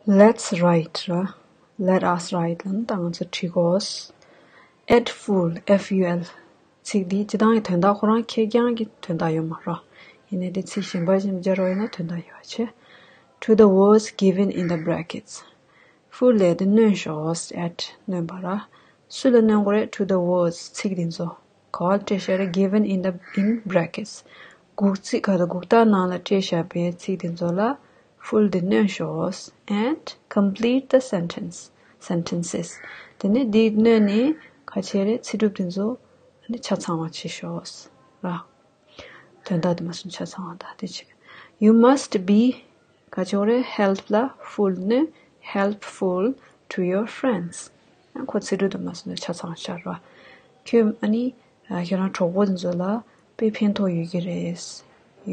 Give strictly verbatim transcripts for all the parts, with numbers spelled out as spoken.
Let's write ར། Let us write ལ་ནི་ད་ང་ཚོ་བྲིས་དགོས། At full, F U L ཚིག་འདི་སྤྱི་བཏང་གི་དོན་དག་ཁོ་རང་ཁེར་རྐྱང་གི་དོན་དག་ཡོད་མ་རེད། ཡིན་ནའི་དེ་ཚིག་གཞན་པ་ཞིག་སྦྱར་བ་ཡིན་ན་དོན་དག་ཡོད་པ་བྱས། To the words given in the brackets. Full ལབ་དེ་སྣོན་ཤོག at སྣོན་པ་ར། སུ་ལ་སྣོན་དགོས་རེད། To the words ཚིག་འདི་ཚོ། ག་པར་སྤྲད་བཞག་རེད། Given in the, in brackets. སྒུག་ཚིག་ག་དང་སྒུག་རྟགས་ནང་ལ་སྤྲད་བཞག་པའི་ཚིག་དེ་ཚོ་ལ་full དེ་སྣོན་ཤོག and complete the sentence, sentences. དེ་ནས་འདི་སྣོན་ནས་ག་བྱེད་རེད། ཚིག་གྲུབ་དེ་ཚོ་ནི་ཆ་ཚང་བ་བྱེད་ཤོག་ར། དོན་དག་དེ་མ་སོང་ཆ་ཚང་བ་དག་དེ་བྱེད། You must be ག་ཅོག་རེད། Help ལ་full ནི་helpful to your friends. ཡང་ཁོ་ཚིག་གྲུབ་དུ་མ་སོང་ནས་ཆ་ཚང་ཤར་བ། ཁྱོད་ཨ་ནི་ཁྱེད་རང་གྲོགས་པོ་འདི་ཚོ་ལ་དཔེ་ཕན་ཐོགས་ཡོད་ཀྱི་རེད།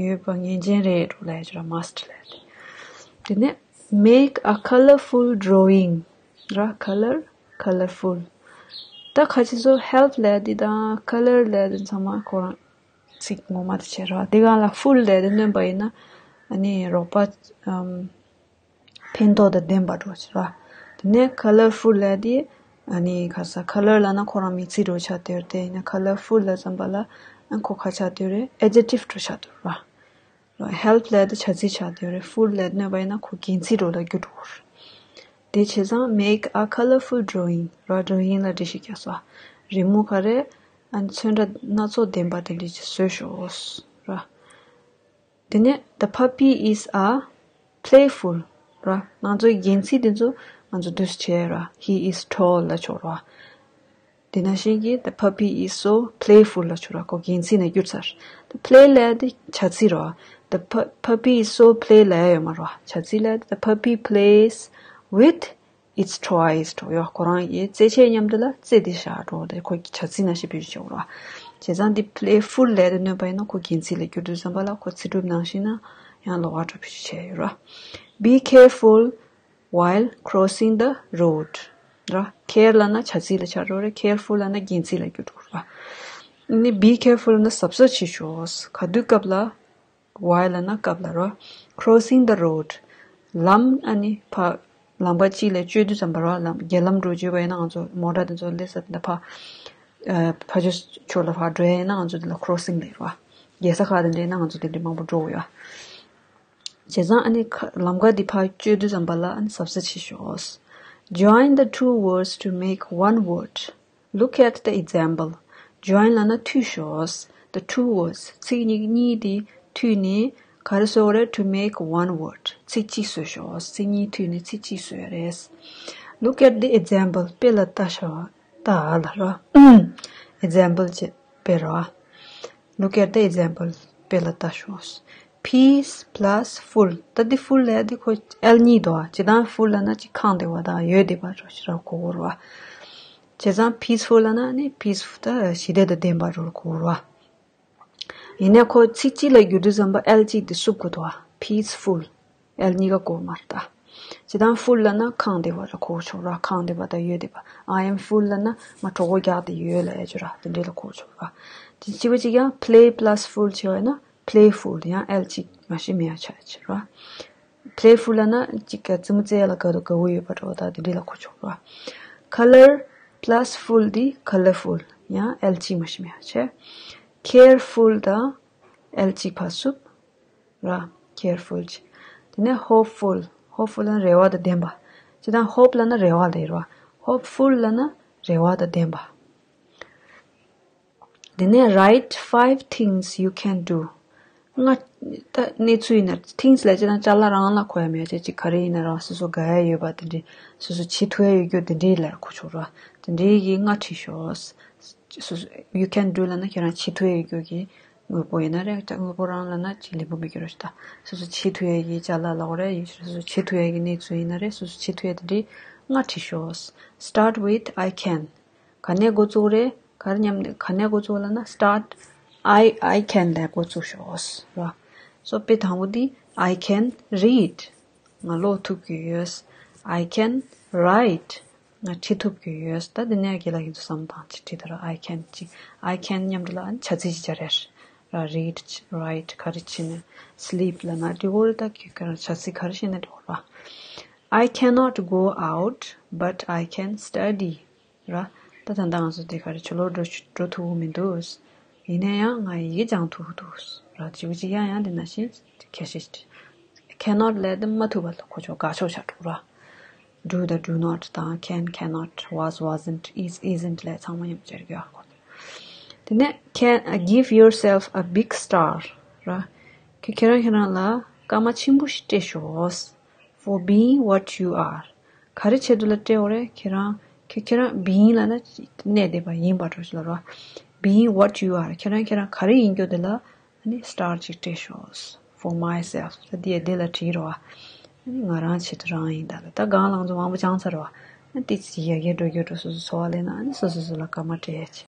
ཡོད་པ་ངེས་ཅན་རེད་འགྲོ་ལས་ཀྱི་ར་must ལས། དེ་ནས་make a colorful drawing ར། Color, colorful. ད་ཁ་ཅིག་ཚོ་help ལས་འདི་དང་color ལས་འདི་ཚང་མ་ཁོ་རང་ཚིག་ངོ་མ་དེ་བྱས་ར། འདི་གང་ལ་full ལས་དེ་སྣོན་པ་ཡིན་ན་ཨ་ནི་རོགས་པ་ཨམ། ཕན་ཐོགས་དང་ལྡན་པ་འགྲོ་ཟེར་བ། དེ་ནས་colorful ལབ་དེ་ཨ་ནི་ག་ས་color ལབ་ན་ཁོ་རང་མིང་ཚིག་འགྲོ་ཆགས་བསྡད་ཡོད་རེད། དེ་ཡིན་ན་colorful ལབ་ཙམ་པ་ལ་ཨ་ཁོ་ག་ཆགས་བསྡད་ཡོད་རེད། adjective འགྲོ་ཆགས་བསྡད་ཡོད་རེད། Help ལབ་དེ་བྱ་ཚིག་ཆགས་བསྡད་ཡོད་རེད། Full ལབ་སྣོན་པ་ཡིན་ན་ཁོ་རྒྱན་ཚིག་འགྲོ་ལ་འགྱུར་འགྲོ་གི་རེད། དེ་བྱས་ཙང་make a colorful drawing ར། drawing ལ་འགྲེལ་བཤད་རྒྱག་ས། རི་མོ་ག་རེ་ཨ་ནི་ཚོན་ཁྲ་སྣ་ཚོགས་ལྡན་པ་དེ་འདྲ་ཅིག་བཟོས་ཤོག་ར། དེ་ནས the puppy is a playful ར། ང་ཚོའི་རྒྱན་ཚིག་དེ་ཚོ་ང་ཚོ་འདུས་བྱས་ར། He is tall ལ་ཆོག་ར། དེ་ནང་བཞིན་གྱི་the puppy is so playful ལ་ཆོག་ར། ཁོ་རྒྱན་ཚིག་ནས་བསྒྱུར་ཚར། The play ལབ་དེ་བྱ་ཚིག་ར། The pu- puppy is so play ལབ་ཡ་ཡོད་མ་ར། བྱ་ཚིག་ལབ་དེ་the puppy plays with its toys འགྲོ་ཡོད། ཁོ་རང་གི་རྩེད་ཆས་མཉམ་དུ་ལ་རྩེ་དེ་བཞག་འགྲོ། དེ་ཁོ་གི་བྱ་ཚིག་ནང་བཞིན་བེད་སྤྱོད་བྱེད་ར། བྱས་ཙང་འདི་playful ལབ་དེ་སྣོན་པ་ཡིན་ན་ཁོ་རྒྱན་ཚིག་ལ་བསྒྱུར་དུས་ཙམ་པ་ལ་ཁོ་ཚིག་གྲུབ་ནང་བཞིན་ན་ཡང་ལོགས་ཀ་འགྲོ་བེད་སྤྱོད་བྱས་ཡོད་ར། Be careful while crossing the road ར། care ལབ་ན་བྱ་ཚིག་ལ་ཆགས་འགྲོ་རེད། careful ལབ་ན་རྒྱན་ཚིག་ལ་བསྒྱུར་འགྲོ་ར། ཨ་ནི་be careful ལབ་ན་གཟབ་གཟབ་བྱེད་ཤོག་ག་དུས་སྐབས་ལ། While ལབ་ན་སྐབས་ལ་རོ། Crossing the road ལམ་ཨ་ནི་ཕ། ལམ་ཁ་གཅིག་ལ་བསྐྱོད་དུས་ཙམ་པ་རོ། ལམ་རྒྱ་ལམ་འགྲོ་བརྗོད་པ་ཡིན་ན་ང་ཚོ་མོ་ཊ་དེ་ཚོ་སླེབས་ས་དེ་འདྲ་ཕ། ཕ་ཇོ་ཕྱོགས་ལ་ཕར་འགྲོ་ཡ་ཡིན་ན་ང་ཚོ་དེ་ལ་crossing ལབ་རོ། རྒྱལ་ས་ཁག་དེ་འདྲ་ཡིན་ན་ང་ཚོ་དེ་འདྲ་མང་པོ་འགྲོ་གི་ཡོད། བྱས་ཙང་ཨ་ནི་ཁ་ལམ་ཁ་འདི་ཕར་བསྐྱོད་དུས་ཙམ་པ་ལ་ཨ་ནི་གཟབ་གཟབ་བྱེད་ཤོག Join the two words to make one word. Look at the example. Join ལབ་ན་མཐུད་ཤོག The two words ཚིག་གཉིས་གཉིས་དེ་མཐུད་ནས་ག་རེ་བཟོ་དགོས་རེད། To make one word ཚིག་གཅིག་བཟོས་ཤོག་ཚིག་གཉིས་མཐུད་ནས་ཚིག་གཅིག་བཟོས་རེད། Look at the example དཔེ་ལ་ལྟ་ཤོག་ལྟ་ལ་རོ། Example ཅེས་དཔེ་རོ། Look at the example དཔེ་ལ་ལྟ་ཤོག Peace plus full ད་འདི་full ལབ་ཡ་འདི་ཁོ་L གཉིས་འདུག་ཨ། སྤྱིར་བཏང་full ལབ་ན་ཅིག་ཁེངས་བསྡད་པ་དང་ཡོད་བསྡད་པ་རོ་ཞེ་དྲག་གོ་གོ་རོ། བྱས་ཙང་peaceful ལབ་ན་ནི་peaceful ད་ཞི་བདེ་དང་ལྡན་པ་རོ་གོ་གོ་རོ། ཡིན་ནའི་ཁོ་ཚིག་གཅིག་ལ་བསྒྱུར་དུས་ཙམ་པ་L གཅིག་འདི་བསུབ་དགོས་འདུག་ཨ། Peaceful L གཉིས་ཀ་གོ་མ་རེད་ད། སྤྱིར་བཏང་full ལབ་ན་ཁེངས་བསྡད་པ་ར་གོ་ཆོག་ར། ཁེངས་བསྡད་པ་དང་ཡོད་བསྡད་པ། I am full ལབ་ན་ང་གྲོད་ཁོག་རྒྱགས་བསྡད་ཡོད་ལབ་ཡ་ཅིག་ར། དེ་འདྲས་ལ་གོ་ཆོག་ར། དེ་གཅིག་པ་གཅིག་ཡང་play plus full བྱས་པ་ཡིན་ན་playful ཡང་L གཅིག་མ་གཞི་མེད་ཡ་ཆགས་ཡ་ཅིག་ར། playful ལབ་ན་གཅིག་ག་རྩེད་མོ་རྩེ་ཡ་ལ་དགའ་དང་དགའ་བོ་ཡོད་པ་འདྲ་བོ་དང་དེ་འདྲས་ལ་གོ་ཆོག་ར། Color plus full འདི་colorful ཡང་L གཅིག་མ་གཞི་མེད་ཡ་བྱས། Careful དང་L གཅིག་ཕར་བསུབ། ར། Careful ཅིག་དེ་ནས་hopeful hopeful ལབ་ན་རེ་བ་དང་ལྡན་པ། སྤྱིར་བཏང་hope ལབ་ན་རེ་བ་ལབ་ཡོད་ར། Hopeful ལབ་ན་རེ་བ་དང་ལྡན་པ། དེ་ནས་write five things you can do. ལྔ། ད་གནས་ཚུལ་ཡིན་ན་things ལབ་སྤྱིར་བཏང་ཅ་ལག་རང་ལ་གོ་ཡ་མེད་ཅེས་ཅིག་ག་རེ་ཡིན་ན་རང་སོ་སོ་དགའ་ཡ་ཡོད་པ་དེ་འདྲའི་སོ་སོ་བྱེད་ཐུབ་ཡ་ཡོད་རྒྱུ་དེ་འདྲའི་ལ་གོ་ཆོག་ར། དེ་འདྲའི་གི་ལྔ་བྲིས་ཤོག་སོ་སོ། You can do ལབ་ན་ཁྱེད་རང་བྱེད་ཐུབ་ཡ་ཡོད་རྒྱུ་གི་དངོས་པོ་ཡིན་ན་རེད། དངོས་པོ་རང་ལབ་ན་ཅིག་ལེགས་པོ་མི་འགྱུར་རོ་ཞིག་ད། སོ་སོ་བྱེད་ཐུབ་ཡ་གི་ཅ་ལག་ལབ་དགོས་རེད། སོ་སོ་བྱེད་ཐུབ་ཡ་གི་གནས་ཚུལ་ཡིན་ན་རེད། སོ་སོ་བྱེད་ཐུབ་ཡ་དེ་འདྲའི་ལྔ་བྲིས་ཤོག Start with I can. ག་ནས་འགོ་བཙུགས་རེད། ག་རེ་མཉམ་ནས་ག་ནས་འགོ་བཙུགས་ལབ་ན་start I I can ལས་འགོ་བཙུགས་ཤོག་ར། སོ་དཔེ་དང་པོ་འདི། I can read. ང་ཀློག་ཐུབ་ཀྱི་ཡོད། I can write. ང་བྲིས་ཐུབ་ཀྱི་ཡོད། ད་འདི་ནས་རྒན་ལགས་ཁྱེད་ཚོ་བསམ་བཏང་ཅིག་བྲིས་དང་ར། I can ཅིག I can མཉམ་དུ་ལ་བྱ་ཚིག་ཅིག་སྦྱར་ཡ་ར། Read, write ག་རེ་བྱས་ནས་sleep ལབ་ན་འགྲིག་གི་རེད། ད་ཁྱོད་ཁྱོད་རང་བྱ་ཚིག་ག་རེ་བྱས་ནས་འགྲིག་གི་རེད། I cannot go out, but I can study. ར། ད་ད་ལྟ་ང་ཚོ་དེ་ག་རེ་ཕྱི་ལོགས་འགྲོ་འགྲོ་ཐུབ་ཀྱི་མི་འདུག་ཡིན་ན་ཡང་ང་ཡི་གེ་སྦྱང་ཐུབ་ཀྱི་འདུག་ར། ཅིག་ཅིག་ཡང་ཡང་དེ་ནང་བཞིན་ཁྱད་གཞི། cannot ལབ་དེ་མ་ཐུབ་པ་ལ་ཁོ་ཚོ་དགག་ཕྱོགས་ཆགས་འགྲོ་ར། do དང་do not དང་can, cannot, was, wasn't, is, isn't ལབ་ཚང་མ་མཉམ་དུ་སྦྱར་གྱི་ཡོད་ཁོ། དེ་ནས་can, give yourself a big star ར། ཁྱེད་ཁྱེད་རང་ཁྱེད་རང་ལ་སྐར་མ་ཆེན་པོ་ཞིག་སྤྲད་ཤོག for being what you are. ག་རེ་ཆེད་དུ་ལ་སྤྲད་འོ་རེད། ཁྱེད་རང་ཁྱེད་ཁྱེད་རང་being ལབ་ན་གནས་བསྡད་པ་ཡིན་པ་འགྲོ་ཞིག་ལ་ར། being what you are. ཁྱེད་རང་ཁྱེད་རང་ག་རེ་ཡིན་རྒྱུ་དེ་ལ་ཨ་ནི་star ཅིག་སྤྲད་ཤོག for myself. ད་འདི་ཡ་འདི་ལ་བྲིས་རོ། ཨ་ནི་ང་རང་ཆེད་དུ་རང་ཡིན་ད་ལ་ད་གང་ལང་ཚོ་མང་པོ་སྦྱངས་ཚར་བ། ཨ་ཏི་ཙི་ཡ་གི་འགྲོ་རྒྱུ་འགྲོ་སོ་སོ་འཚོ་བ་ལས་ན་ཨ་ནི་སོ་སོ་སོ་ལ་སྐར་མ་སྤྲད་ཡ་ཆེ།